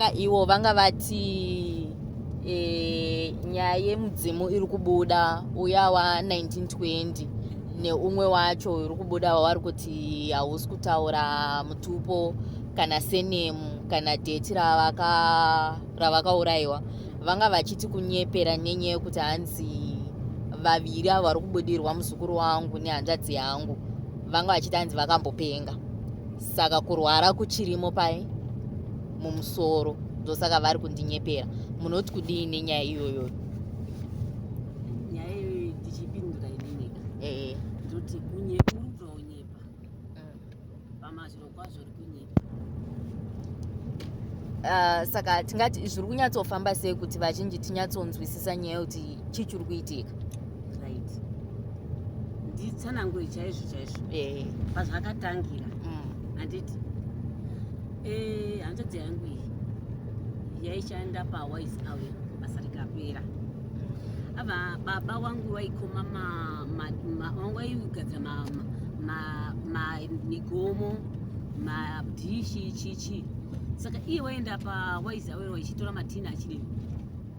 Pekutanga ivo vanga vati e, nyaya yemudzimu iri kubuda uya wa 1920 neumwe wacho uri kubuda wavari kuti hausi kutaura mutupo kana senemu kana dheti ravakaurayiwa vanga vachiti kunyepera nenyaya yekuti hanzi vaviri avo vari kubudirwa muzukuru wangu nehanzvadzi yangu vanga vachiti hanzi vakambopenga saka kurwara kuchirimo pai mumusoro ndosaka vari kundinyepera munoti kudii nenyaya iyoyo nyaya iyoyo tichipindura inini ee ndoti kunyepa uri kutonyepa pamazviro kwazvo uri kunyepa Saka tingati zviri kunyatsofamba sei kuti vazhinji tinyatsonzwisisa nyaya yekuti chii chiri kuitika? Right, nditsanangure chaizvo chaizvo pazvakatangira. Handiti hanzvadzi yangu iyi yaishanda paWise Awe, basa rikapera, ava baba wangu vaikoma wangu vaigadzira migomo, madhishi, chichi. Saka iye waenda paWise Awe waichitora matini, achidini,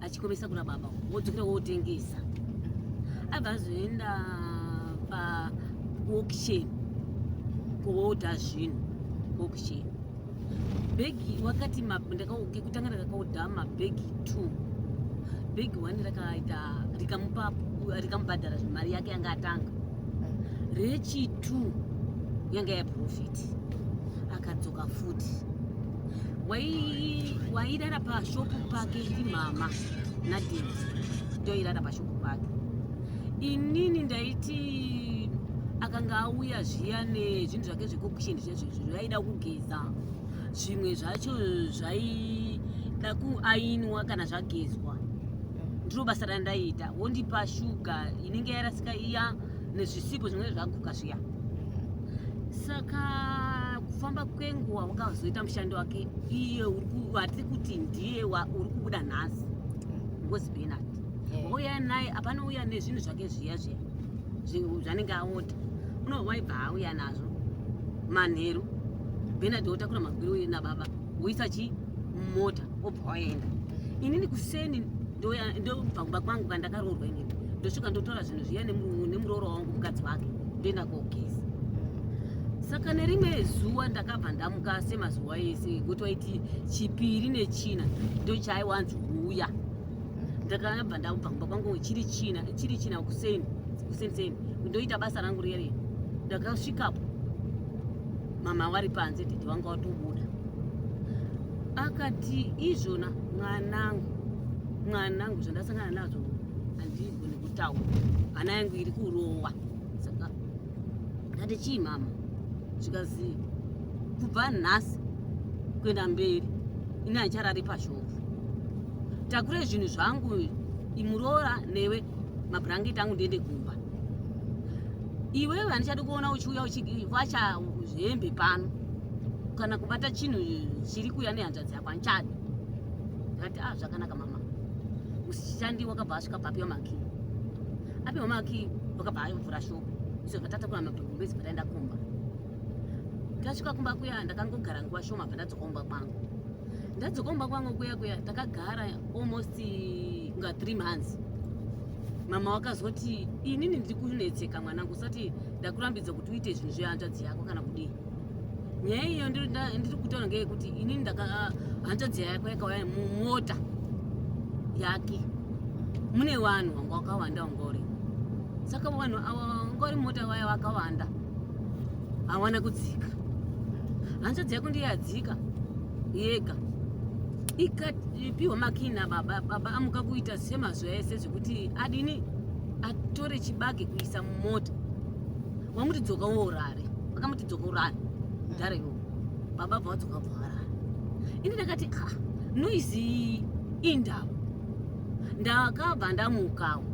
achikomesa kuna baba, wodzokera wotengesa. Abva azoenda pa auction kuodha zvinhu auction, bhegi wakati kekutanga ndakaodha mabhegi 2, bhegi 1 rakaita rikamupa, rikamubhadhara mari yake yanga atanga. Rechi 2 yanga yaprofit. Akadzoka futi, wairara pashopu pake ndimama nadaddy, ndoirara pashopu pake. Inini ndaiti akanga auya zviya nezvinhu zvake zvekukusheni zviya zvaida kugeza, zvimwe zvacho zvaida kuainwa kana zvagezwa. Ndiro basa randaiita, wondipa shuga inenge yarasika iya nezvisipo zvimwe zvaguka zviya. Saka kufamba kwenguva wakazoita mushando wake iye watiri kuti ndiye uri kubuda nhasi, Ngozi Benard. Wauya naye, apanouya nezvinhu zvake zviya zviya zvanenge aodha, unowaibva auya nazvo manheru. Benard wotakura magwiri uye nababa, woisa chi mumota, wobva waenda. Inini kuseni ndobva kumba kwangu kandakaroorwa inini, ndosvika ndotora zvinhu zviya nemurooro wangu, mukadzi wake, ndoenda kogeza. Saka nerimwe zuva ndakabva ndamuka semazuva ese, kuti waiti Chipiri neChina ndochaiwanzouya. Ndakabva ndabva kumba kwangu chiri China, chiri China kuseni kuseni seni, ndoita basa rangu riya riya. Ndakasvikapo mama vari panze, daddy vanga watobuda. Akati, "Izvona mwanangu, mwanangu, zvandasangana nazvo handigoni kutaura, hana yangu iri kurowa." Saka ndati, "Chii mama?" Zvikazi, "Kubva nhasi kuenda mberi ini handicharari pashopu. Takure zvinhu zvangu, imuroora newe, mabhurangeti angu, ndiende kumba. Iwewe handichadi kuona uchiuya uchiwacha hembe pano kana kubata chinhu chiri kuuya nehanzvadzi yako, handichadi." Ndakati, "Ah, zvakanaka mama." Mushandi wakabva asvika, papiwa makii, apiwa makii, wakabva avhura shopu. Iso zvatatakura mabhurugubezi, pataenda kumba. Ndasvika kumba kuya, ndakangogara nguva shoma, bva ndadzoka kumba kwangu. Ndadzoka kumba kwangu kuya kuya, takagara almost nga 3 months. Mama wakazoti, "Inini ndiri kunetseka mwanangu, usati ndakurambidza kuti uite zvinhu zvehanzvadzi yako kana kudii. Nyaya iyo ndiri kutaura ngeyekuti inini ndaka hanzvadzi yako yakauya mumota yake, mune vanhu vanga vakawanda, vanga uri saka vanhu ava vanga vari mumota vaya vakawanda, hawana kudzika. Hanzvadzi yako ndiye yadzika yega, ikapiwa makii nababa. Baba amuka kuita semazuva ese zvekuti adini, atore chibage kuisa mumota. Wamuti dzoka wourare, vakamuti dzoka urare mudhara iwowo. Baba bva vadzoka, bva varara. Ini ndakati, "Ah, noise indava." Ndakabva ndamukawo,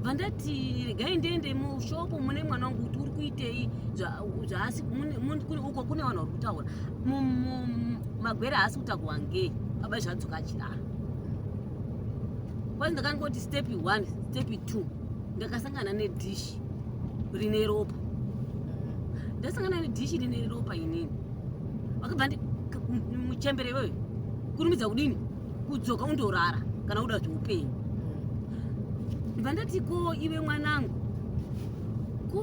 vandati, "Regai ndiende mushopu mune mwana wangu kuti uri kuitei zvaasi uko kune vanhu vari kutaura magwere haasi kutakurwa ngei." Baba zvadzoka achirara kwanzi. Ndakangoti step one, step two, ndakasangana nedhishi rine ropa. Ndasangana nedhishi rine ropa inini, vakabva muchembere iyoyo. Kurumidza kudini kudzoka undorara kana uda zveupenyu. Ndibva ndati ko iwe mwanangu, ko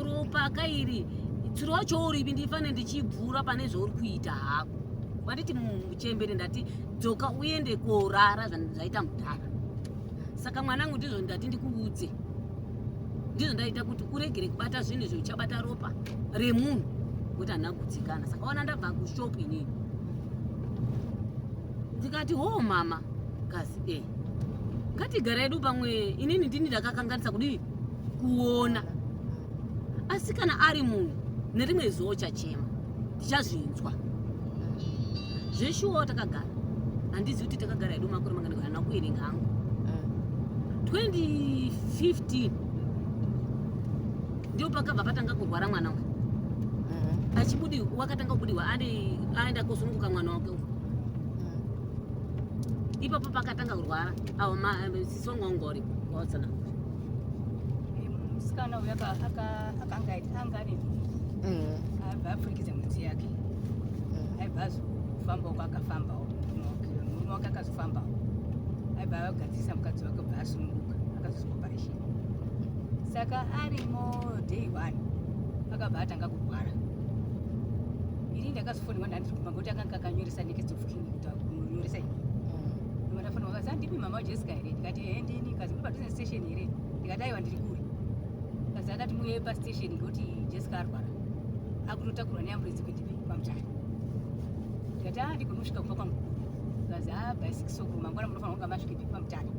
ropa kairi tsuro wacho uripi, ndifane ndichibvura pane zvauri kuita hako. Wanditi muchembere, ndati dzoka uende korara zvaita mudhara. Saka mwanangu, ndizvo ndati ndikuudze, ndizvo ndaita kuti uregere kubata zvinhu izvo, uchabata ropa remunhu kuti handina kugutsikana. Saka wana ndabva kushop inini, ndikati ho mama kasi e ngatigara yedu pamwe, inini ndini ndakakanganisa kudii kuona, asi kana ari munhu nerimwe zuva uchachema, tichazvinzwa zveshuwawo. Takagara, handizivi kuti takagara hedu makore mangani, handina kuerenga hangu. 2015 ndio pakabva patanga kurwara mwana uyu achibudi, wakatanga kubudiwa ari aenda kosununguka mwana wake uyu. Ipapo pakatanga kurwara avo sisi wangu wangu waripo wawatsanangura. Musikana uyu akanga anga ane nhumbu, abva apfurikidza mwedzi yake, aibva azofambawo kwaakafambawo murume wake. Murume wake akazofambawo, aibva agadzirisa mukadzi wake, bva asununguka, akazoiswa operation. Saka arimo day one akabva atanga kurwara. Ini ndakazofonirwa, ndandiri kumba, ngokuti akanga akanyoresa next of kin kuti kunonyoresa ini. Ndafonirwa kazi, "Andimi mama waJessica here?" Ndikati, "Ehe, ndini." Kazi, "Muri padhuze nestation here?" Ndikati, "Aiwa, ndiri kure." Kazi akati muye pastation ngekuti Jessica arwara, akutotakurwa neambulance kuendepi kwaMutare. Ndikati, "A, ndigoni kusvika kumba kwangu." Kazi, "A, by 6 o'clock mangwana munofanira kunga masvikepi kwaMutare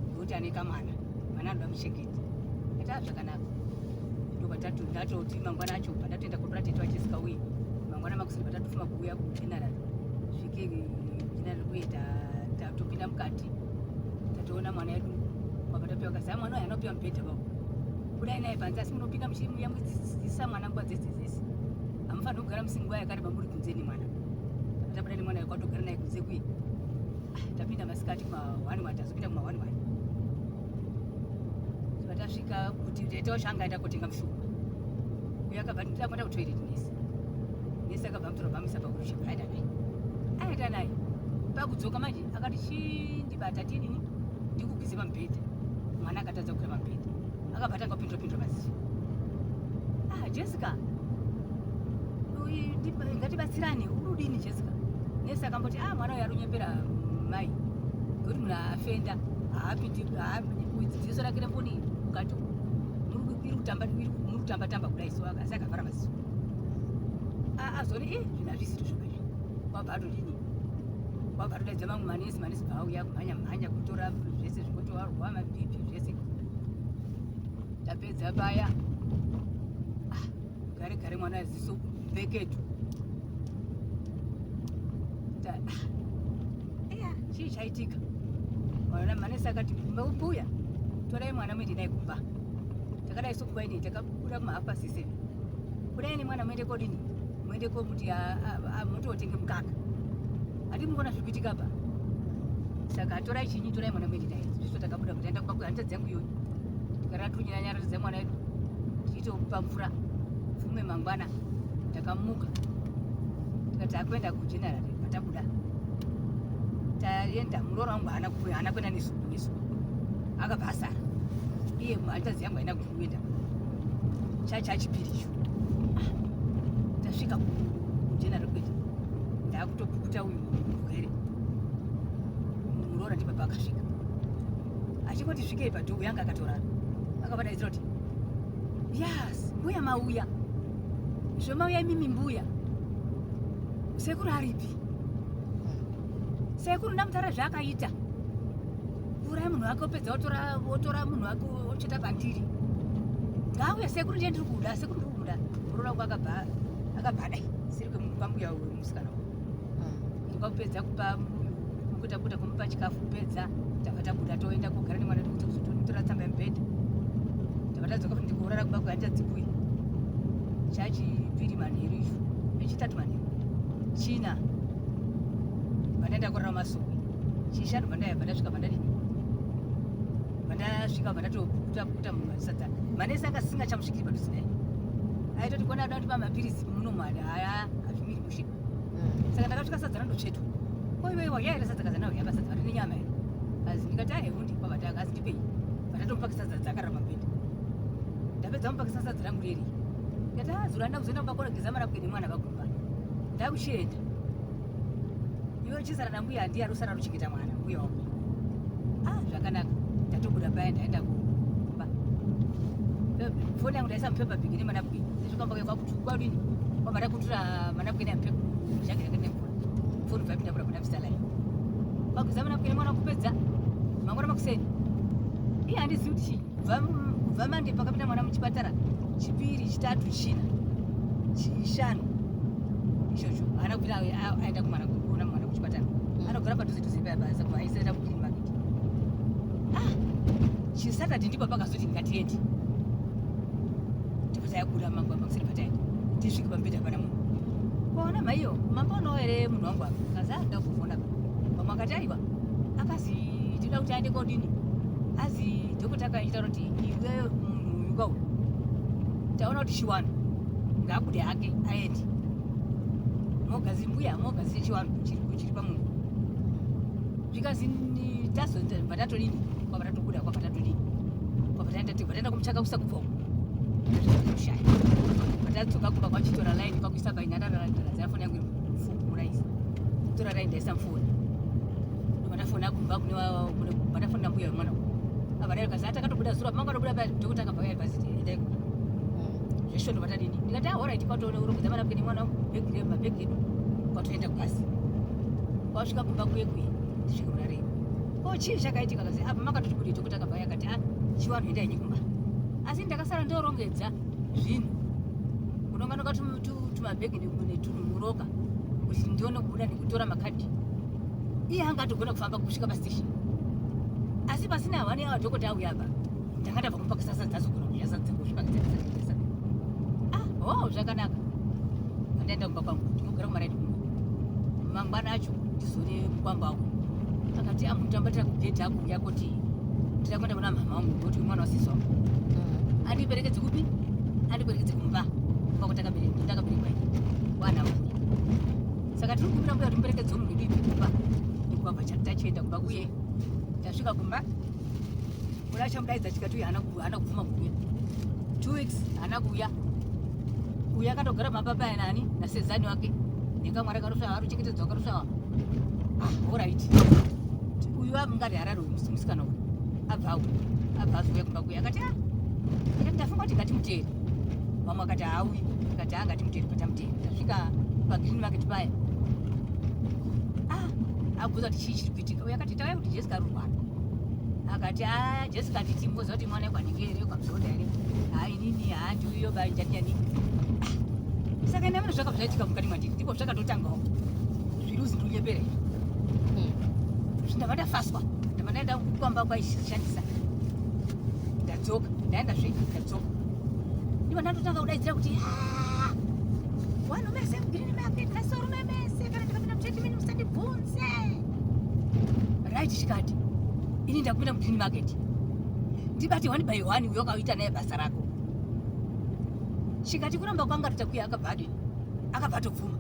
ngekuti ane kamwana, mwana anoda muchengeti." Ndikati, "A, zvakanaka." Ndobva ndatoti mangwana acho pandatoenda kotora tete waJessica uye mangwana makuseni, patatofuma kuuya kugeneral, svike general kuye, tatopinda mukati, tatoona mwana edu. Kwabva tapiwa, kazi, "Ah, mwana uyu anopiwa mubhedha babo, budai naye panze, asi munopinda muchimuyamwisa mwana nguva dzese dzese, hamufaniri kugara musini nguva yakareba muri kunze nemwana." Tabuda nemwana uyu, kwatogara naye kunze kuye. Ah, tapinda masikati kuma1 1, tazopinda kuma1 1, patasvika kuti tete wacho anga aenda kotenga mushonga uyo, akabva ndida kuenda kutoilet, nesi nesi akabva amutora, bamisa pakurusha, aenda naye, aenda naye. Pakudzoka manje akati, "Chindibata tinini ndikugwize pamubhedha." Mwana akatadza kukwira pamubhedha, akabva atanga kupindura pindura maziso. "Ah, Jessica, ngatibatsirane, uri udini Jessica?" Nesi akamboti, "Ah, mwana uyu ari kunyepera mai, ngekuti munhu afenda haapindi dziso rake remboni mukati iri kutamba, iri muri kutamba tamba kudai so, asi akavhara maziso." Azoni i zvinhu hazvisiri zvoga izvi. Wabva atodini, wabva atodaidza mamwe manesi, manesi bva auya kumhanya mhanya kutora zvese zvikotovarwa maBP zvese. Tapedza paya, ah, gare gare mwana ziso mbeketu. Ah, iya, chii chaitika? Mwana manesi akati, "Mbuya, torai mwana muende naye kumba." Takadai sokuva inei, takabuda kuma7:30 kudai nemwana, muende kodini, muende komuti mutotenge mukaka, handi muona zviri kuitika pa. Saka torai chinyi, torai mwana muende naye. Zviso takabuda kuti aenda kumba kwehanzvadzi yangu iyoyo, tikaratunyaranyararidza mwana wedu, tichitopa mvura fume. Mangwana takamuka, tikati akuenda kugeneral. Patabuda taenda, muroora wangu haana kuenda nesu, akabva asara iye, hanzvadzi yangu haina kuenda. Chachipiri icho. Ah, tasvika kugeneral kwetu, ndakutopukuta uyu murwere, muroora ndibaba akasvika, achingoti svikei padhuku yanga akatorara, akavadaidzira kuti, "Yes, mbuya mauya, zvomauya imimi mbuya, sekuru aripi? Sekuru ndamutaura zvaakaita, kuuraya munhu wake, opedza wotora munhu wake wocheta pandiri. Ngauya sekuru, ndiye ndiri kuda, sekuru ndiri kumuda." Muroora wangu akabva adai seri kwambuya musikana uyu. Ndikapedza kupa mukuta kuta kumupa chikafu, kupedza tabva tabuda, toenda kogara nemwana, totora tsamba yemubhedha, tabva tadzoka futi ndikurara kumba kwehanzvadzi. Chachipiri manheru izvo, echitatu manheru, china pandaenda kurara masowe, chishanu pandayabva ndasvika, pandadini, pandasvika pandatopukuta pukuta sadza. Manesi anga singachamusvikiri padhuze naye, aitoti kona ada kutipa mapirizi muno, mwari haya hazvimiri mushe. Saka ndakasvika sadza randotsvetwa. Ko iwewe wadya here sadza kazana uya pasadza rine nyama here? Azi ndikati ahe hundi kwabva asi ndipei. Vatatomupakisa sadza dzakarara pamubhedha. Ndapedza mupakisa sadza rangu reri. Ndikati ah zuro handina kuzoenda kumba kogeza marapwe nemwana vakumba. Ndakuchienda. Iwe uchisara nambuya ndiye arusara ruchengeta mwana mbuya wako. Ah zvakanaka. Ndatobuda paya ndaenda kumba. Foni yangu ndaisa mupepa bag nemanapukeni. Ndasvika kumba kwakuti kwadini? Kwabva ndakutura manapukeni amupepa jagi ranga rine mvura. Foni bva yapinda mvura ndabvisa line. Kwageza manapukeni mwana kupedza. Mangwana makuseni. Iye handizivi kuti chii. Kubva mande pakapinda mwana muchipatara chipiri, chitatu, china, chishanu ichocho haana kupinda aenda kumwana kuona mwana kuchipatara. Anogara padhuze dhuze paya basa kubva aisaenda kugreen market. Ah, chisatati ndipo pakazoti ngatiende. Ndipo tayabuda mangwana makuseni pataenda. Tisvike pamubhedha hapana munhu. Kwaona maiyo, mambonawo here munhu wangu apa? Kazi anoda kuvona pa. Vamwe akati aiwa. Akazi tinoda kuti aende kodini? Azi dhokota akaita kuti iwe munhu uyu kauyu. Taona kuti chiwano ngaabude hake aende. Mogazi mbuya mogazi chiwano chiri pamunhu. Zvikazi tazobva tatodini? Kwabva tatobuda kwabva tatodini? Kwabva taenda kumutsvaka kusakubva uko. Kushaya. Patatsoka kumba kwachitora line kwakuisa paindarara foni yangu muraisi. Tora line ndaisa mufoni. Ndobva ndafona kumba kune ndafona mbuya wemwana uyu. Abva dai kazi atakatobuda zuro manga tobuda paya dhokota akabva auya bhazi endai kumba. Zvesho ndobva tadini? Ndikati ah alright kwatoona manapukeni mwana wangu bhegi mabhegi edu kwatoenda kubhazi. Kwasvika kumba kuye kuye ndisvike murarei. Ko chii chakaitika kazi apa makatoti kuti dhokota akabva auya akati ah chiwanhu endai henyu kumba. Asi ndakasara ndorongedza zvinhu. Unonganoka tumabhegi netunhu muroka kuti ndione kubuda nekutora makadhi. Iye anga atogona kufamba kusvika pastation. Asi pasina hwani awa dhokota auya apa. Ndanga ndabva kumupakisa sadza dzazogona kudya sadza kuzvipakisa sadza. Ah, oh zvakanaka. Pandaenda kumba kwangu ndinogara kumaraini kuno. Mangwana acho ndizone mukwamba wangu. Akati ah mutambatira kugedhi ako uya kuti ndida kuenda kuna mama wangu ngokuti mwana wasisi wangu. Andiperekedze kupi? Andiperekedze kumba. Kumba kwatakaberekwa ndakaberekwa ini. Kwana wangu. Saka tiri kukumbira mbuya kuti muperekedze munhu wedu ipi kumba. Ndikwabva tachienda kumba kuye. Tasvika kumba. Kuna chamudaidza chikati uyu haana kubvuma kuuya. 2 weeks haana kuuya. Uyu akatogara pamba paya nani nasezani wake. Nekamwana karusva aruchengetedzwa karusva. Ah, alright. Uyu amungati harare uyu musikana uyu. Abva auya. Abva azouya kumba kuya akati ah. Akati ndafunga kuti ngatimuteere. Vamwe akati haauyi. Akati haa ngatimuteere patamuteere. Tasvika pagreen market paya. Ah, abvunza kuti chii chiri kuitika. Uyu akati tauya kuti Jessica ari kurwara. Akati ah Jessica anditi mboziva kuti mwana wekwanhingi here kwamuzonda here. Ah inini handiuyo ba njani. Ah, saka ina mune zvakabva zvaitika mukati mwandiri ndipo zvakatotangawo. Zviri uzi ndiunyepera izvi. Ndabva ndafaswa. Ndabva ndaenda kwamba kwaishandisa. Ndadzoka, ndaenda zve ndadzoka. Ndipo ndatotanga kudaidzira kuti ah vanhu mese mugreen market nasorume mese kana ndikapinda muchechi menyu musandibvunze. Right chikati ini ndakupinda mugreen market. Ndibate one by one uyo wakaita naye basa rako. Chikati kuramba kwanga titakuya akabva adini? Akabva atobvuma.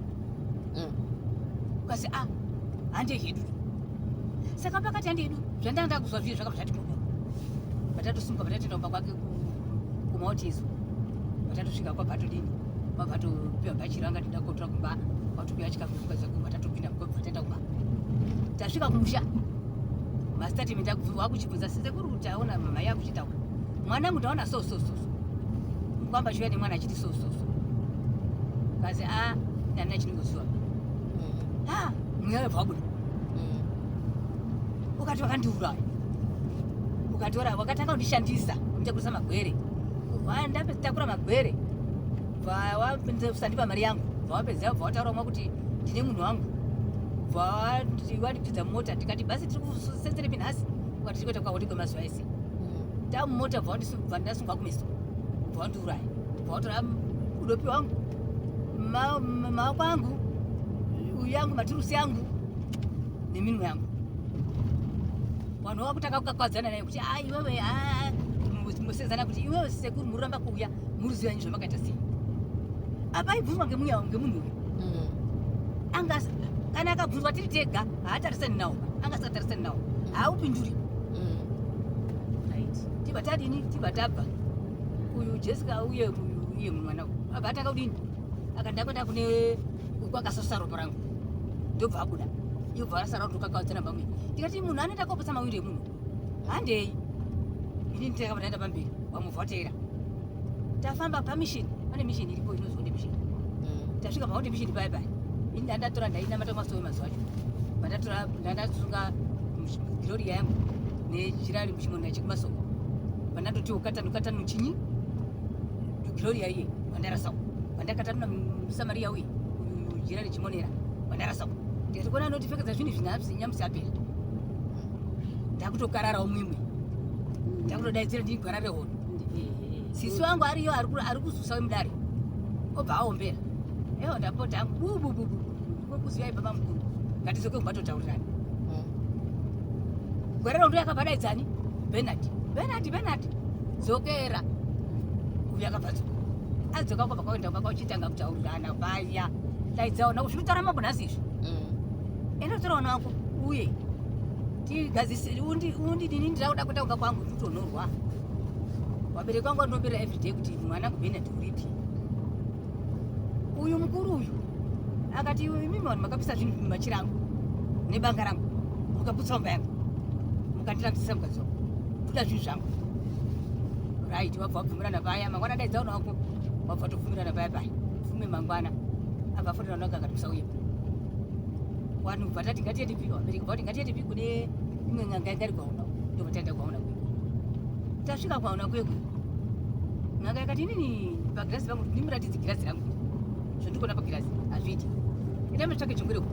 Ukasi ah hande hedu. Saka pakati hande hedu zvandanga ndakuzwa zviye zvakabva zvati kuno. Patatosimuka patatoenda kumba kwake kumaotizo. Patatosvika kwabva atodini? Kwabva atopiwa bhachi ranga ndida kotora kumba. Kwatopiwa chikafu chikaza kumba tatopinda kwabva taenda kumba. Tasvika kumusha. Mastatement akuchibvunza sekuru kuti aona mama yako chitaura. Mwanangu ndaona so so so so. Kwamba chiuya nemwana achiti so so so. Kazi ah ndani chinongoziwa. Ah mweya wabva wabuda. Ukati wakandiuraya. Ukatora wakatanga kundishandisa kunditakurisa magwere. Ndatakura magwere. Bva wapedza kusandipa mari yangu. Bva wapedza bva wataura umwe kuti ndine munhu wangu. Bva wandipinza mumota ndikati basi tiri kusenzerepi nhasi. Ukati tiri kuenda kwahoti kwemazuva ese. Tamumota bva ndasungwa kumeso. Bva wandiuraya. Bva watora udopi wangu. Maoko angu. Uyu yangu maturusi yangu. Neminwe yangu. Vanhu vakutanga kukakwadzana naye kuti ah iwewe ah musezana kuti iwewe sekuru muramba kuuya muruziva nyi zvamakaita sei. Apa aibvunzwa ngemunhu uyu. Anga Kana akabvunzwa tiri tega haatarisani nawo, anga asingatarisani nawo, haaupinduri. Right, tibva tadini? Tibva tabva. Uyu Jessica uye uyu iye mwana uyu abva atanga kudini? Akati ndakwenda kune kwakasosa ropa rangu, ndobva abuda, yobva rasara kutokakaudzana pamwe. Tikati munhu anoenda kopesa mawiri emunhu, handei. Ini nditanga ndaenda pamberi, vamwe vatera. Tafamba pamishini, pane mishini iripo inozwi Honde Mission. Tasvika paHonde Mission paya paya, ini ndandatora, ndainamata masowe mazuva acho, pandatora ndandasunga girori yangu nechirari muchimonda chekumasoko, pandandotiwo katanu katanu chinyi girori iye pandarasawo, pandakatanuna muSamaria uye uyu jira rechimonera pandarasawo. Ndikati kona anotipfekedza zvinhu zvinhu nyamusi apera, ndakutokararawo mwimwe, ndakutodaidzira ndini gwara rehondo. Sisi wangu ariyo ari kuzusa wemudare, obva aombera eho, ndapota hangu bubububu, ndikokuziyai baba mukuru, ngatizoke kumbatotaurirana. Gwara rehondo yakabva daidzani, "Bernard, Bernard, Bernard, dzokera." Uyu akabva dzoka, adzoka kwabva kwaenda kumba kwachitanga kutaurirana paya. Daidzaona zvinotaura mambo nhasi izvi. Enda utora vana vako uye tigadzise undi dini, ndirakuda kuenda kumba kwangu, ndikutonorwa. Vabereki vangu vanondobera everyday kuti mwanangu Bernard uripi? Uyu mukuru uyu akati, "Imimi vanhu makapisa zvinhu mumachira angu nebanga rangu, mukaputsa mumba yangu, mukandirambisisa mukadzi wangu, toda zvinhu zvangu." Right, wabva wabvumirana paya. Mangwana daidzaona wako, wabva watobvumirana paya paya, fume mangwana abva afonera vanhu, akati musauye. Vanhu bva tati ngatiende pi, vabereki bva kuti ngatiende pi kune imwe n'anga yanga iri kwauna, ndobva taenda kwauna kweko. Tasvika kwauna kweko, n'anga yakati, "Inini pagirazi pangu ndimuratidze girazi rangu, zvandikuona pagirazi hazviiti. Enda mutsvake jongoreko,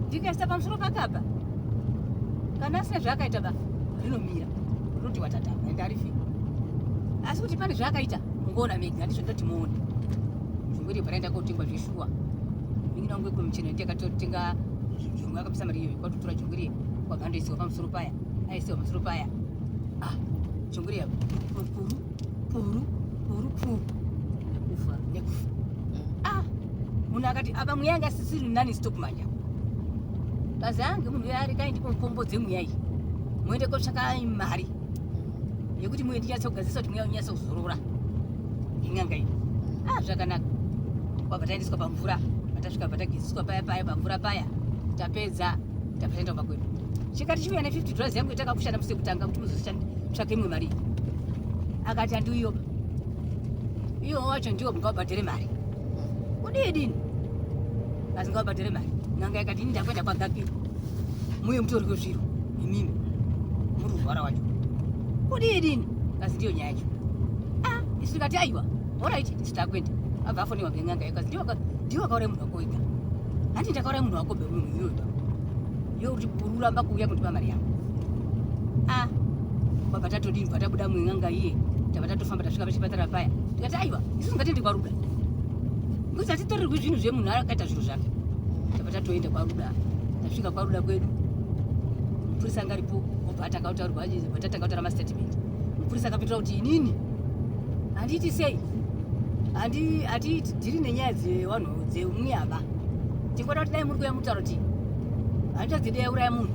ndikaisa pamusoro pakapa, kana asina zvaakaita ba rinomira, rinoti watatapa ende harifi. Asi kuti pane zvaakaita, mungoona mega, ndizvo ndinoti muone." Jongwe paraenda kotengwa zveshuwa, mingi wangu wemucheno ndiye akatotenga jongwe, akapisa mari iyoyo, kwatotora jongwe riye, kwabva andoisiwa pamusoro paya. Aisiwa pamusoro paya, ah, jongwe riya puru puru puru puru. Nekufa. Nekufa. Ah, munhu akati apa mweya anga asisiri nani, stop manja kazi ange munhu uyo ari kai, ndipo mukombodze mweya iyi, muende kotsvaka mari yekuti muye ndinyatsa kugadzirisa kuti mweya unyatsa kuzorora in'anga iyi. Ah, zvakanaka. Kwabva taendeswa pamvura, patasvika patageziswa paya paya pamvura paya, tapedza tabva taenda kumba kwedu. Chikati chiuya ne$50 yangu yatakakushanda musi wekutanga kuti muzotsvake imwe mari. Akati handiuyoba, iwo wacho ndiwo mungabhadhere mari kudii dini, asi ngabhadhere mari. N'anga yakati, "Ini ndakuenda kwagaki, muye mutori kwezviro, imimi muri kurwara wacho kudii dini, kasi ndiyo nyaya yacho." Ah, isu tikati aiwa, alright, isu takuenda. Abva afoniwa ngen'anga yakazi, "Ndiwo akauraya munhu wako wega." "Handi ndakauraya munhu wako be, munhu iyoyo ba yo kuti uramba kuuya kundipa mari yangu." Ah, kwabva tatodini, bva tabuda mwen'anga iye, tabva tatofamba, tasvika pachipatara paya, tikati aiwa, isusu ngatiende kwaRuda nekuti hatitorerwi zvinhu zvemunhu akaita zviro zvake. Tabva tatoenda kwaRuda. Tasvika kwaRuda kwedu, mupurisa anga aripo, obva atanga kutaurwa, bva tatanga kutaura mastatement. Mupurisa akapindura kuti, "Inini handiti sei, hatidhiri nenyaya dzevanhu dzemuyaba, tingoda kuti dai muri kuuya mutaura kuti handichadzidi yauraya munhu,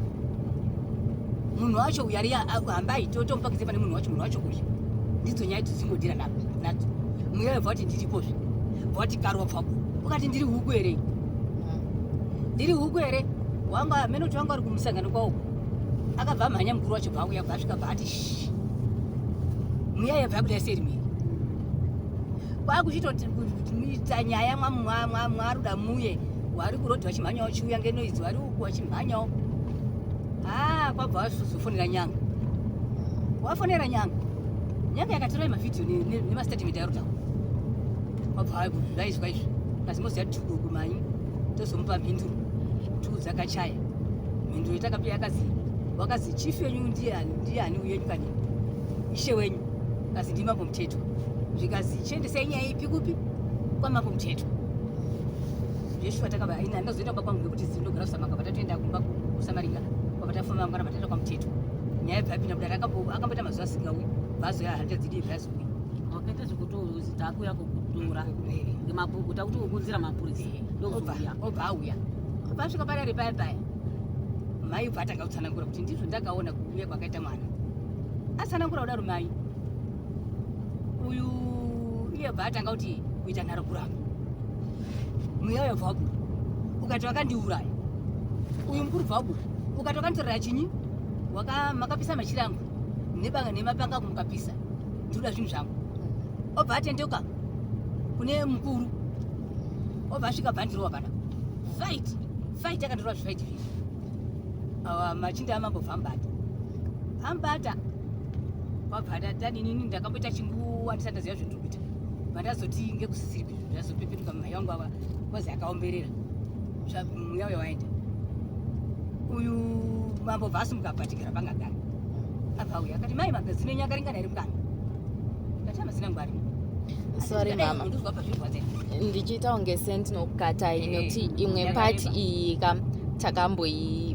munhu wacho uyu ari hambai totomupakidze pane munhu wacho, munhu wacho uyu." Ndidzo nyaya dzozingodhira nadzo. Mweya webva kuti ndiripozve, bva kuti karwa pfapo, ukati, "Ndiri huku here? Ndiri huku here?" Wanga mene kuti wanga ari kumusangano kwawo, akabva amhanya mukuru wacho, bva auya, bva asvika, bva ati shi, mweya yabva yabuda seri miri kwakuchitoita nyaya. Mwaruda muye wari kurodhi vachimhanyawo, chiuya ngenoidzi vari uku vachimhanyawo. Ah, kwabva wazofonera nyanga, wafonera nyanga, nyanga yakatorai mavhidhiyo nemastatement arutaura, kwabva vaizwa izvi, kazi moziva tuku manyi tozomupa mhinduro tudzakachaya. Mhinduro yatakapiwa yakazi, wakazi chief wenyu ndiani? Ndiani uyenyu kani ishe wenyu? Kazi ndimambo Muteto. Zvikazi chiendesai nyaya ipi kupi? Kwamambo Muteto. Zveshuwa takaba ina ndazoenda kumba kwangu ngekuti ndinogara kuSamanga, patatoenda kumba kuSamaringa, kwabva tafamba mangwana, pataenda kwaMuteto, nyaya yabva yapinda mudare. Akamboita mazuva asingauyi, bvazoya handichadzidii, bvazouya. Wakaita zvekuti takuya kukutora ngemabhuku, takuti kukunzira mapurisa, ndokuzouya. Obva auya. Pasvika padare paya paya, mai bva atanga kutsanangura kuti ndizvo ndakaona kuuya kwakaita mwana. Atsanangura kudaro mai uyu, iye bva atanga kuti kuita nharo, kuramba. Mweya uyo bva wabuda, ukati wakandiuraya. Uyu mukuru bva wabuda, ukati wakanditorera chinyi, makapisa machira angu nebanga nemapanga angu mukapisa, ndinoda zvinhu zvangu. Obva atendeuka kune mukuru, obva asvika, bva andirova pana fight fight, akandirova zvifight zvizvi. Awa machinda amambo bva ambata, ambata kwabva tadinini. Ndakamboita chinguva ndisati ndaziva zvendiri kuita, bva ndazoti ngekusisiri, ndazopepetuka. Mai vangu ava kwazi akaomberera, mweya uyo waenda. Uyu mambo bva asimuka, abva tigara pangagara, abva auya akati, "Mai, magazino enyu akaringana here mukana?" Ndati, "Amazina angu arimo." Sorry, mama. Ndozwa bva zvirwadza. Ndichiita kunge sendinokukatai Eh, nekuti imwe yakareba. pati iyi ka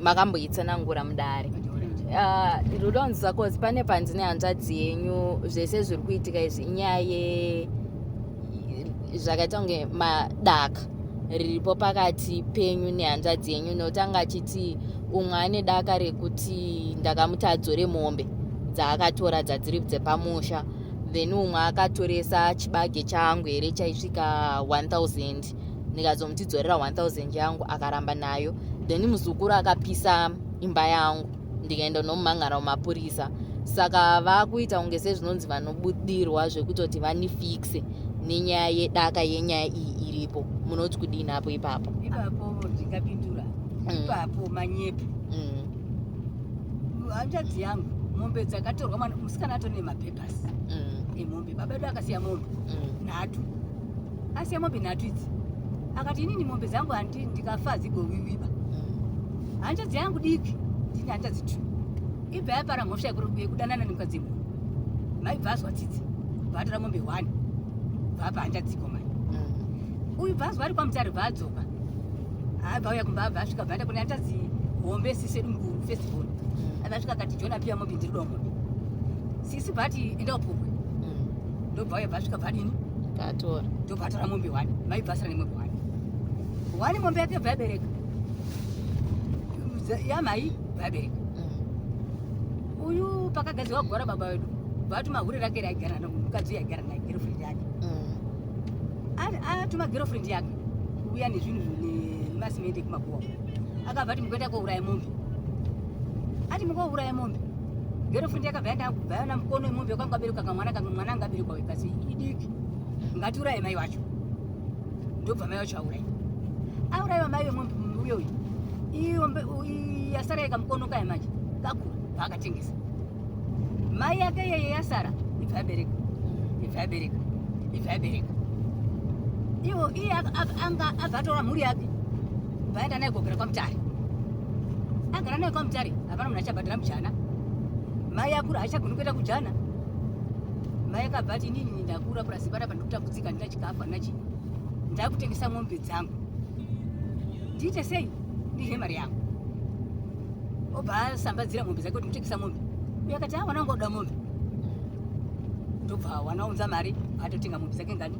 makamboitsanangura mudare. Ah, ndoda kunzwisa cause pane panzi nehanzvadzi yenyu zvese zviri kuitika izvi inyaya ye zvakaita kunge madaka riripo pakati penyu nehanzvadzi yenyu, nekuti anga achiti umwe ane daka rekuti ndakamuti adzore mombe dzaakatora dzadziri dzepamusha, then umwe akatoresa chibage changu here chaisvika 1000, ndikazomuti dzorera 1000 yangu, akaramba nayo, then muzukuru akapisa imba yangu, ndikaenda nomumhangara mumapurisa. Saka vakuita kunge sezvinonzi vanobudirwa zvekutoti vanifixe nenyaya yedaka yenyaya iyi iripo. Munoti kudini apo ipapo? Ipapo ndingapindura. Ipapo manyepo. Hanzvadzi yangu, mombe dzakatorwa, mwana musikana atori nemapapers emombe. Baba edu akasiya mombe 3, asiya mombe 3 idzi, akati, "Inini mombe dzangu handi ndikafa dzigowiwiba." Hanzvadzi yangu diki, ndine hanzvadzi two, ibva yapara mhosva yekudanana nemukadzi munhu. Maibva azwa tsitsi, bva atora mombe one, bva apa hanzvadziko mai. Uyu bva azwa ari kwaMutare, bva adzoka, abva auya kumba, abva asvika, bva aenda kune hanzvadzi hombe, sisi edu mukuru, first born. Abva asvika akati, "John apiwa mombe, ndiri kudawo mombe." Sisi bva ati, "Enda upurwe." Ndobva uya, bva asvika, bva adini? Tatora. Ndobva atora mombe one. Maibva asara nemombe one one. Mombe yake bva yabereka, yamai bva yabereka. Uyu pakagadzirwa gwara baba vedu, bvatuma hure rake raigara mukadzi uyu aigara naye, girlfriend yake. Atuma girlfriend yake kuuya nezvinhu nemasimende ekumakuwa, akabva ati, "Mukuenda kouraya mombe." Ati, "Mukouraya mombe." Girlfriend yakabva yaenda, kubva yaona mukono wemombe wakanga waberekwa kamwana, kamwe mwana anga aberekwa wekasi idiki, "Ngatiuraye mai wacho." Ndobva mai wacho aurayiwa, aurayiwa mai wemombe uyoyu. Yasara yekamukono kaya manje kakura, paakatengesa mai yake yeye yasara, ibva yabereka, ibva yabereka, ibva yabereka. Iwo iye anga abva atora mhuri yake, bvaenda naye kogara kwaMutare. Agara naye kwaMutare, hapana munhu achabhadhara mujana. Mai akura, haachagoni kuenda kujana. Mai akabva ati, "Inini ndakura, purasi panapa ndikutambudzika, handina chikafu, handina chii, ndakutengesa mombe dzangu, ndiite sei, ndidye mari yangu." Obva asambadzira mombe dzake kuti ndikutengesa mombe. Uye akati, "A, wana wangu oda mombe." Ndobva wanaunza mari, atotenga mombe dzake ngani?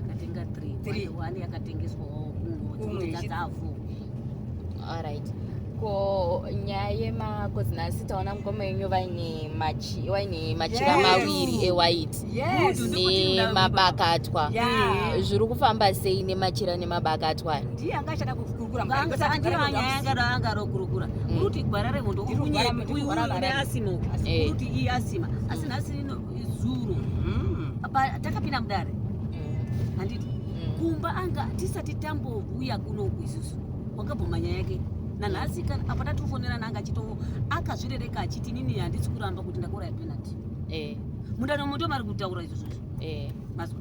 Akatenga Three. 3, one yakatengeswawo. Kumwe. Kumwe dzadzafu. Alright, ko nyaya yemakozi, nhasi taona mukoma yenyu vaine machira maviri ewhite nemabakatwa. Zviri kufamba sei nemachira nemabakatwa aya? Ndiye anga achada kukurukura. Andiyo anga rokurukura. Uruti gwara rehondo. Ndiri unyepe uyu kugwara une marari. asima uku. Uruti iyi asima, asi nhasi ino zuro takapinda mudare, handiti? Kumba anga tisati tambouya kunoku isusu, wakabvuma nyaya yake. Nanhasi kana apa tatofonerana, anga achito akazvirereka achiti, "Nini handisi kuramba kuti ndakauraya Benard." Mundani moto mari kutaura izvozvozvo. Mazwa?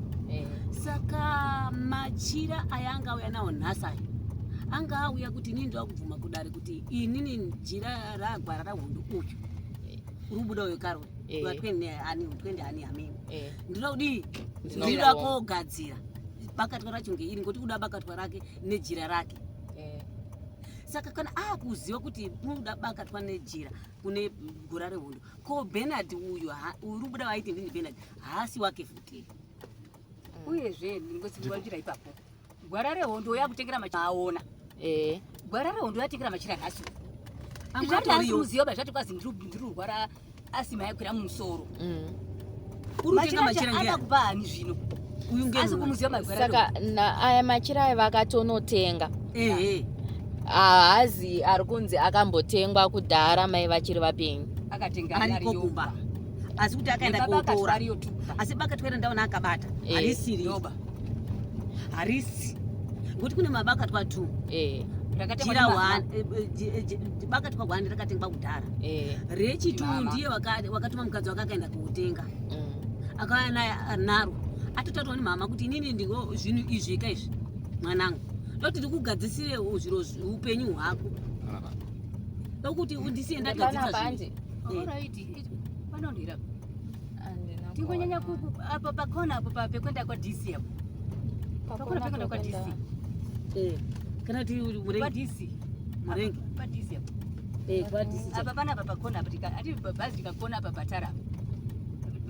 Saka machira aya anga auya nawo nhasi aya, anga auya kuti, "Inini ndoda kubvuma kudare kuti inini jira ragwara rahondo uyu uri kubuda uyu karwe wa 20 ani, 20 ani hamene, ndinoda kudii?" Ndinoda "Ndinoda kogadzira bakatwa racho ngeiri, ngokuti kuda bakatwa rake nejira rake." Saka kana akuziva kuti munoda bakatwa nejira kune gura rehondo, ko Benard uyu uri kubuda vaiti, "Ndini Benard," haasi wake futi. Uyezve ndingosimuwanjira ipapo, gwara rehondo yakutengera maona. Gwara rehondo yatengera machira nhasi. Amwe Zvati hasi atoriyo. muziva ba zvati kwazi ndiri kurwara asima yakwira mumusoro. Uri kutenga Machira machira acho ngeani? akakupa ani zvino? Uyu Asi ngeani? kumuziva magwara Saka na aya machira aya vakatonotenga. Ehe. Haazi ari kunzi akambotengwa kudhara mai vachiri vapenyu. Akatenga Ariko ariyo. kumba. Asi kuti akaenda Nebaba kotora. ariyo tu. Asi bakatwa ndaona akabata. Eh. Harisiri. Yoba. Harisi. Ngokuti kune mabakatwa 2. Rakatengwa Jira nemama. 1, bakatwa 1 rakatengwa kudhara. Rechitu Mama. ndiye wakatuma mukadzi wake akaenda kotenga. Akauya naye naro. Atotaurwa nemama kuti inini ndingo zvinhu izvi ka izvi mwanangu. Ndoti ndikugadzisire zviro upenyu hwako. Ndokuti undisiye ndagadzisa Panapa zvinhu. handi? Alright. Panonhira. Handina Tingonyanya kuona. apa pakona apo pekuenda kwa DC apo. Pakona pekuenda kwa DC. Kana kuti Kwa murengi. DC. Murengi. Kwa DC apo. Kwa DC. Apa panapa pakona apo tika ati bhazi tikakona apa patara.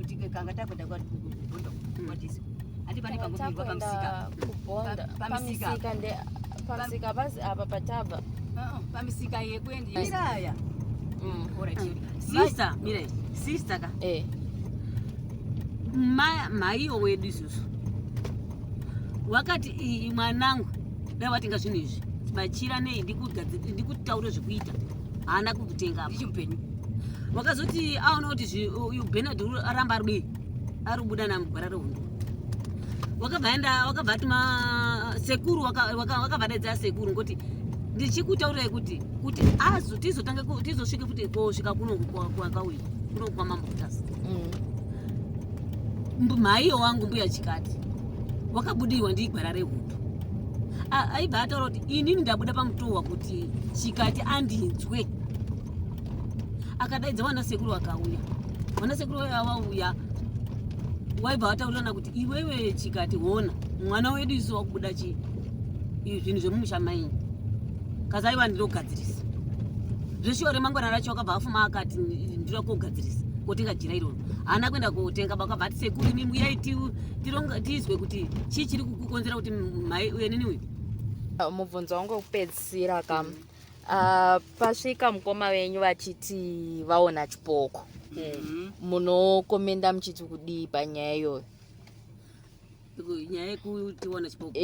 Tikanga takuenda kwa Bondo kwa DC. Ati pane pangomirwa pamusika. Kubhonda. Pamisika. Pamisika nde pamisika basi apa patabva. Pamisika yekuenda. Iraya. Alright. Sister, mire, sister ka. Maiyo wedu isusu. Wakati iyi mwanangu dai watenga zvinhu izvi machira nei ndikutaure zvekuita haana kukutenga apa. Ndichimupenyu. Wakazoti aona kuti uyu Bernard aramba ari dei ari kubuda namugwara rehondo. Wakabva aenda wakabva atuma sekuru wakabva adaidza sekuru ngoti ndichikutaurirai kuti azo tizotanga tizosvike futi kosvika kuno kwakauya kuno kwa Mambo Mutasa. Maiyo wangu mbuya chikati wakabudirwa ndigwara rehondo. Aibva ataura kuti inini ndabuda pamutowa kuti chikati andinzwe. Akadaidza vana sekuru vakauya. Vana sekuru vauya waibva wataurirana kuti iwewe chikati hona mwana wedu isu wakubuda chi zvinhu zvemumusha mainyu. Kazi aiwa ndinogadzirisa. Zveshuwa remangwana racho wakabva afuma akati ndinoda kogadzirisa kotenga jira iroro. Haana kuenda kotenga wakabva ati sekuru imi uyai tizwe kuti chii chiri kukonzera kuti mai uye nini uyu. Mubvunzo wangu wekupedzisira kam. Pasvika mukoma wenyu vachiti vaona chipoko. Munokomenda muchiti kudii panyaya iyoyo? Nyaya yekuti waona chipoko.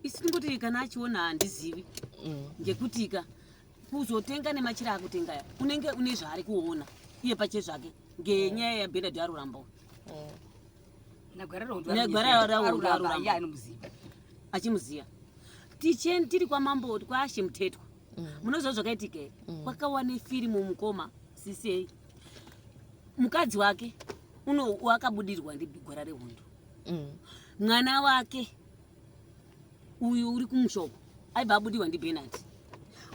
Isi tingoti kana achiona handizivi. Ngekuti ka kuzotenga nemachira akutenga aya unenge une zvaari kuona iye pachezvake ngenyaya yaBernard aruramba. Nagwara rehondo Nagwara rehondo aruramba, aruramba. iye anomuziva. Achimuziva. Ticheni tiri kwamambo kwaShe Mutetwa. Munoziva zvakaitika here? Kwakawa nefirimu mukoma CCA. Mukadzi wake wakabudirwa ndigwara rehondo. Mwana wake uyu uri kumushoko aibva abudirwa ndiBernard.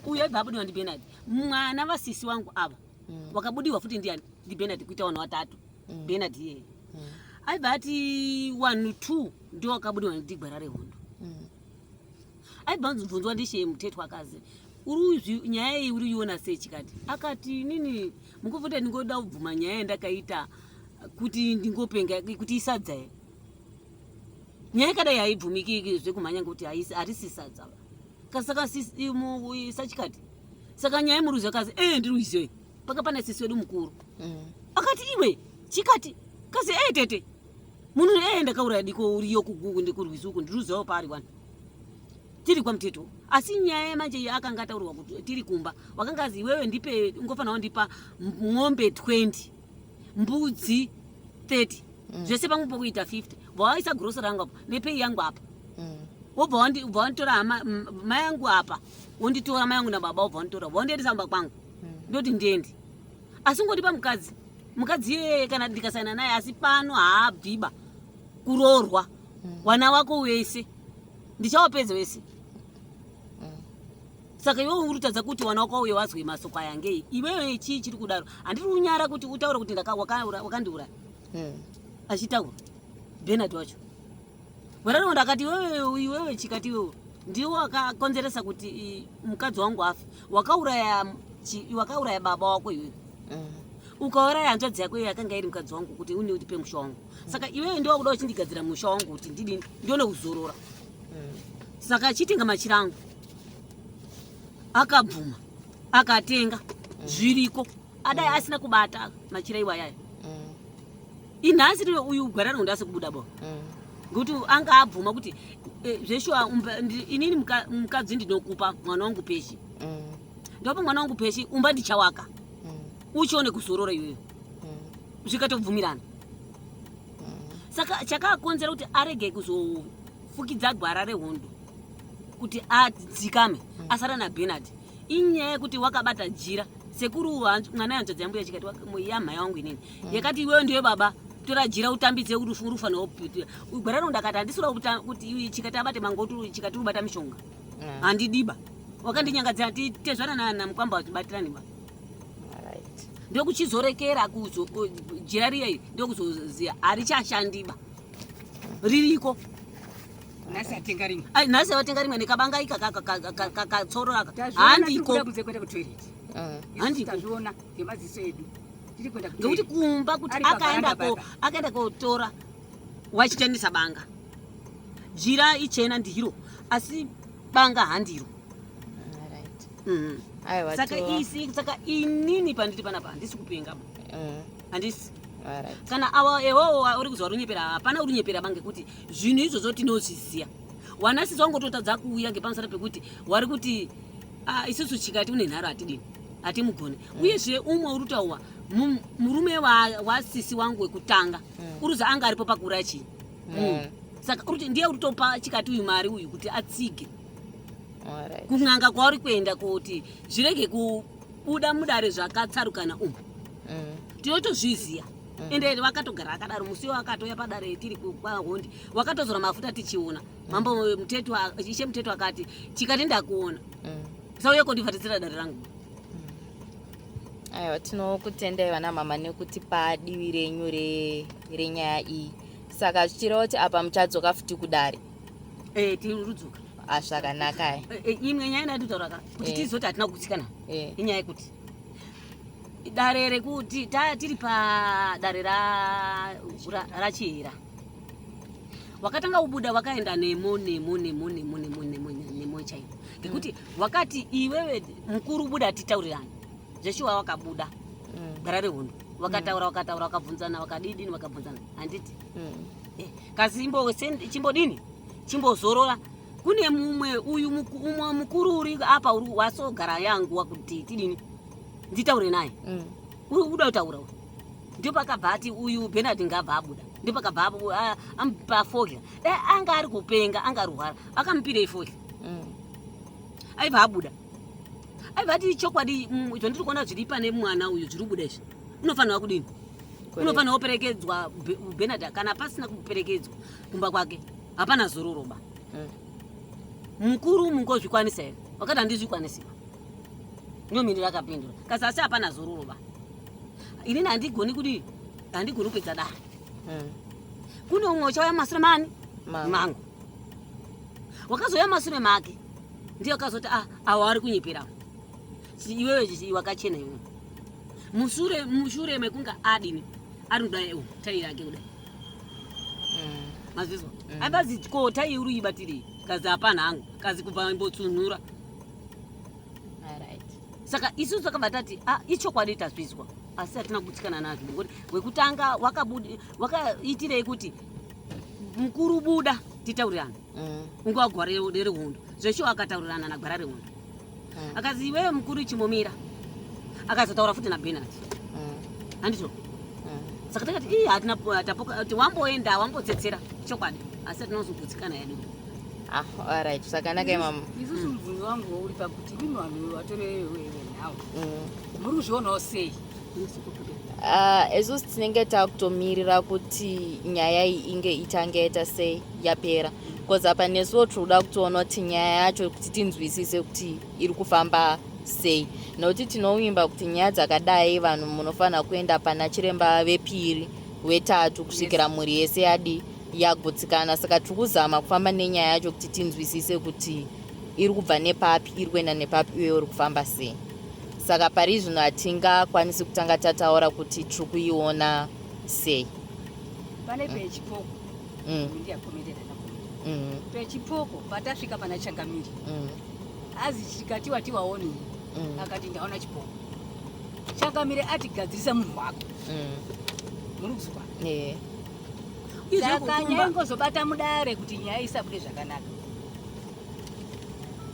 Uyu aibva abudirwa ndiBernard. Mwana vasisi wangu ava wakabudirwa futi ndiani? NdiBernard kuita vanhu vatatu. Bernard iyeye. Aibva ati 1 2 ndio wakabudirwa ndigwara rehondo. Aibva anzobvunzwa ndiShe Mutetwa akazi uri nyaya iyi uri iona sei chikati? Akati inini mukufuta ndingoda kubvuma nyaya yandakaita kuti ndingopenga kuti isadza here. Nyaya yakadai haibvumiki zvekumhanya ngekuti harisi sadza. Saka sachikati. Saka nyaya yemuruzi akazi ndiri kuiziva iyi. Paka pane sisi wedu mukuru. Akati iwe chikati kazi tete. Munhu ndakauraya diko uriyo kugugu ndikurwizi uku ndiruzivawo paari wani. Tiri kwaMuteto. Asi nyaya manje iyi akanga ataurwa kuti tiri kumba. Wakanga azi iwewe ndipe ungofanira kundipa ng'ombe 20, mbudzi 30. Zvese pamwe pokuita 50. Waisa grocery rangu apa nepay yangu apa. Wobva wanditora hama mai yangu apa. Wonditora mai yangu nababa wobva wanditora. Wondiendesa kumba kwangu. Ndoti ndiende. Asi ungondipa mukadzi. Mukadzi iyeye kana ndikasangana naye asi pano haabviba kuroorwa. Wana wako wese. Ndichawapedza wese. Saka iwewe uri kutadza kuti wana wako uye wazwe masoko aya ngei. Iwewe chii chiri kudaro? Handiri kunyara kuti utaure kuti wakandiuraya. Achitaura. Bernard wacho. Bernard akati iwewe iwewe chikati iwewe ndiwe wakakonzeresa kuti mukadzi wangu afe. Wakauraya baba wako iwewe. Ukauraya hanzvadzi yako iyo yakanga iri mukadzi wangu kuti une utipe musha wangu. Saka iwewe ndiwe wakuda uchindigadzira musha wangu kuti ndidini ndione kuzorora. Saka chitenga machira angu. Akabvuma, akatenga, zviriko. Adai asina kubata machira iwayaya, inhasi rino uyu gwara rinoda sekubuda bo, ngekuti anga abvuma kuti zveshuwa inini mukadzi ndinokupa mwana wangu Peshi, ndopa mwana wangu Peshi, umba ndichawaka, uchione kuzorora iyoyo. Zvikatobvumirana. Saka chakakonzera kuti arege kuzofukidza gwara rehondo kuti adzikame, asara naBernard, inyaya yekuti wakabata jira. Sekuru mwana yanzvadzi yambuya chikati yamhai wangu inini yakati, "Iwewe ndiwe baba, tora jira utambidze rufanira." Gwara rehondo akati, "Handisura kuti chikati abate mangotu, chikati rubata mishonga, handidiba." Wakandinyangadzira tezvana namukwamba vachibatirani ba. Ndokuchizorekera kuzo jira riya iri, ndokuzoziya harichashandiba, ririko. Nhasi atenga rimwe. Ai, nhasi vatenga rimwe nekabanga ika katsoro aka. Tazviona tiri Handiko. kuda kunze kuenda kutoilet. Handiko. Tazviona ngemaziso edu tiri kuenda Ngekuti kutoilet. kumba kuti Ari akaenda pavaranda ko baba. akaenda kotora wachitendesa banga. Jira ichena ndiro, asi banga handiro. Aiwa. Saka isi saka inini pandiri panapa handisi kupenga ba. Handisi. Kana awa ewowo uri kuzwa runyepera, hapana urunyepera ba, ngekuti zvinhu izvozvo tinozviziya. Wanasisi wangototadza kuuya ngepamusana pekuti wari kuti, "Ah, isusu chikati une nharo, hatidini, hatimugone." Uyezve umwe uri kutaurwa murume wasisi wangu wekutanga, uri kuzi anga aripo pakuuraya chii munhu. Saka uri kuti ndiye uri kutopa chikati uyu mari uyu kuti atsige kun'anga kwauri kuenda, kuti zvirege kubuda mudare zvakatsarukana umu. Tinotozviziya. Ende vakatogara akadaro musi wakatouya padare tiri kwaHondi, wakatozora mafuta tichiona. Mambo Muteto, Ishe Muteto akati, "Chikati ndakuona, sauye kondivharidzira dare rangu." Aiwa, tinokutendai vana mama nekutipa divi renyu renyaya iyi. Saka zvichireva kuti apa muchadzoka futi kudare? Eh, tirudzoka. Zvakanaka. Imwe nyaya ndatotaura ka kuti tizoti hatina kugutsikana, inyaya yekuti dare rekuti tiri padare raChihera, wakatanga kubuda wakaenda nemo nemo nemo nemo nemo nemo nemo chaimo, ngekuti wakati, "Iwewe mukuru, buda titaurirane." Zveshuwa wakabuda gwara rehondo, wakataura, wakataura, wakabvunzana, wakadidini, wakabvunzana, handiti? Kasi chimbodini, chimbozorora. Kune mumwe uyu umwe mukuru uri apa, uri wasogara yangu kuti tidini, nditaure naye. Uri kuda kutaura uyu. Ndipo pakabva ati uyu Bernard ngabva abuda. Ndipo pakabva amupa fodya. Dai anga ari kupenga, anga arwara, akamupirei fodya? Aibva abuda, aibva ati, "Chokwadi, zvandiri kuona zviri pane mwana uyu zviri kubuda izvi, unofanirwa kudini? Unofanirwa kuperekedzwa." Bernard kana pasina kuperekedzwa kumba kwake, hapana zororo ba. Mukuru, mungozvikwanisa here? Wakati, "Handizvikwanisi." Ndomhindura akapindura kasi, asi hapana zororo ba, inini handigoni kudii, handigoni kupedza dare. Kune umwe uchauya mumasure mani? Mangu. Mangu. Wakazouya masure make ndiye akazoti, "Ah, awa ari kunyepera. Iwewe wakachena iwewe." Mushure mekunge adini, ari kudai, oh, tai yake kudai. Mazvizwa? Aibazi ko tai uri ibatirei? Kazi hapana hangu, kazi kubva imbotsunhura. Saka isusu takabva tati, "Ah, ichokwadi tazvizwa, asi hatina kugutsikana nazvo." Ngekuti wekutanga wakaitirei kuti mukuru buda titaurirane? Unguva gwara rehondo zveshuwa akataurirana nagwara rehondo. Akazi, "Iwewe mukuru, chimbomira." Akazotaura futi naBernard. Handizvo? Saka takati, "Ii, hatina tapoka kuti wamboenda wambotsetsera chokwadi, asi hatina kuzogutsikana yedu." Ah, alright, zvakanaka imama. Isusu mubvunzo wangu uri pakuti imi vanhu vatore venhau, muri kuzvionawo sei? Ah, isusu tinenge takutomirira kuti nyaya iyi inge itange yaita sei, yapera, because apa nesuwo tiri kuda kutoona kuti nyaya yacho, kuti tinzwisise kuti iri kufamba sei, nokuti tinovimba kuti nyaya dzakadai vanhu munofanira kuenda pana chiremba vepiri, wetatu, kusvikira mhuri yese yadi yagutsikana. Saka tiri kuzama kufamba nenyaya yacho kuti tinzwisise kuti iri kubva nepapi, iri kuenda nepapi, uye uri kufamba sei. Saka pari zvino hatingakwanisi kutanga tataura kuti tiri kuiona sei. Pane pechipoko, ndiyakomenteta, ndakomenta. Pechipoko patasvika pana Changamiri, Azi chikatiwa tiwaoni. Akati ndaona chipoko. Changamire ati gadzirisa munhu wako. Muri kuzwa? Eh. Saka nyaya ingozobata mudare kuti nyaya isabude zvakanaka.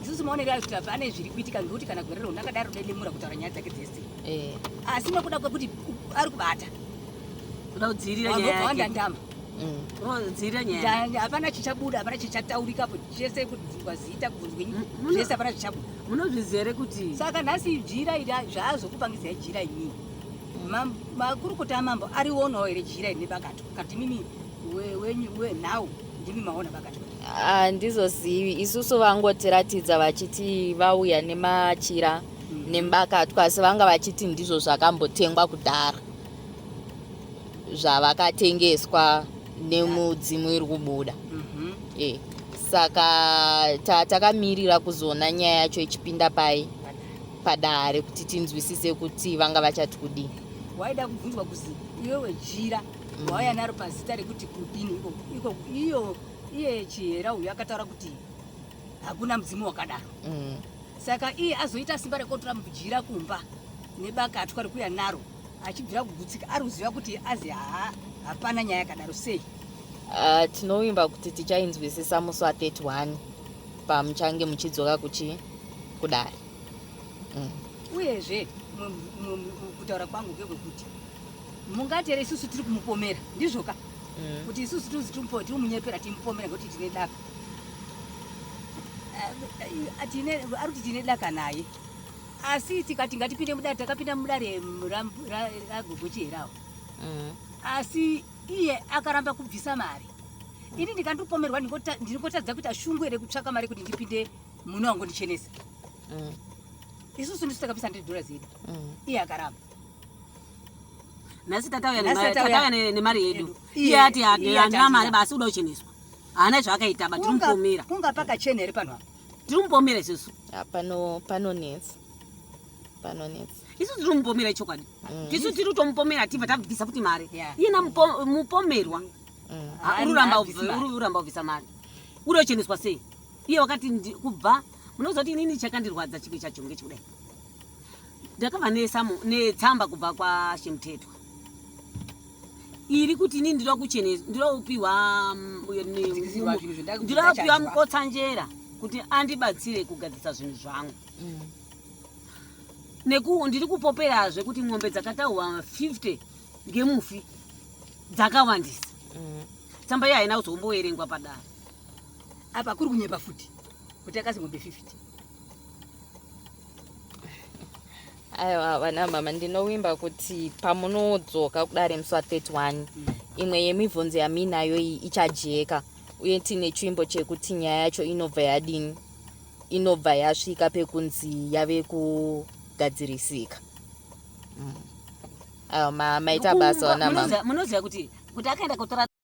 Isusu maonero ayo kuti hapana zviri kuitika ngekuti kana gore rino akadaro dedemura kutaura nyaya dzake dzese. Asi nekuda kwekuti ari kubata. Kuda kudzivirira nyaya Wangobva yake. wandandama. Kudzivirira nyaya. Hapana chichabuda, hapana chichataurikapo, chese kubvunzwa zita, kubvunzwa nyika, zvese hapana zvichabuda. Munozviziva here kuti Saka nhasi jira iri zvaazokupangidzai jira imini. Makurukota amambo arionawo here jira iri nebakatwa? Kana kuti imimi wenhau ndimi maona bakatwa? Handizozivi, isusu vangotiratidza vachiti vauya nemachira nebakatwa, asi vanga vachiti ndizvo zvakambotengwa kudhara, zvavakatengeswa nemudzimu iri kubuda. Saka takamirira kuzoona nyaya yacho ichipinda pai padare kuti tinzwisise kuti vanga vachati kudini. Waida kubvunzwa kuzi iwewe jira wauya naro pazita rekuti kudini iko iyo iye Chihera uyu akataura kuti hakuna mudzimu wakadaro. Saka iye azoita simba rekutora jira kumba nebakatwa rekuuya naro achibvira kugutsika ari kuziva kuti azi hapana nyaya yakadaro sei. Tinovimba kuti tichainzwisisa musi wa 31 pamuchange muchidzoka kuchi kudare. Uyezve kutaura kwangu ngekwekuti mungati here isusu tiri kumupomera, ndizvoka? Kuti isusu tiri kumunyepera, timupomera ngekuti tine daka. Ari kuti tine daka naye. Asi tikati ngatipinde mudare, takapinda mudare raGogo Chiherawo. Asi iye akaramba kubvisa mari. Ini ndikandopomerwa, ndingotadza kuita shungu here kutsvaka mari kuti ndipinde muno wangu ndichenese. Isusu ndisu takabvisa $100 yedu. Iye akaramba. Nhasi tatauya Nhasi tatauya tatauya nemari yedu. yedu. Iye ati Iye ati handina mari handina. basi uda kucheneswa. Haana zvaakaita ba, tiri mupomera. Kunga pakachena here pano apa? Tiri mupomera isusu. Panonetsa. Panonetsa. Isusu tiri mupomera chokwadi. Tisu tiri kutomupomera tibva tabvisa futi mari. Iyena mupomerwa. Haana kubvisa mari. Uri kuramba kubvisa mari. Uri kucheneswa sei? Iye wakati kubva munoziva kuti inini chakandirwadza chimwe chacho ngechikudai. Ndakabva netsamba kubva kwaShemutetwa. Iri kuti inini ndinoda kucheneswa, ndinoda kupiwa, uyo Kudzikisirwa zvinhu zvendaku- ndinoda kupiwa zvandachanzwa. mukotsanjera kuti andibatsire kugadzisa zvinhu zvangu. Neku ndiri kupoperazve kuti ng'ombe dzakatahwa 50 ngemufi dzakawandisa. Tsamba iya haina kuzomboverengwa padare. Apa kuri kunyepa futi kuti akazi ng'ombe 50. Aiwa vana mama, ndinovimba kuti pamunodzoka kudare musi wa 31 imwe yemibvunzo yaminayo iyi ichajeka, uye tine chivimbo chekuti nyaya yacho inobva yadini, inobva yasvika pekunzi yave kugadzirisika. Aiwa, maita basa vana mama. Munoziva kuti akaenda kotora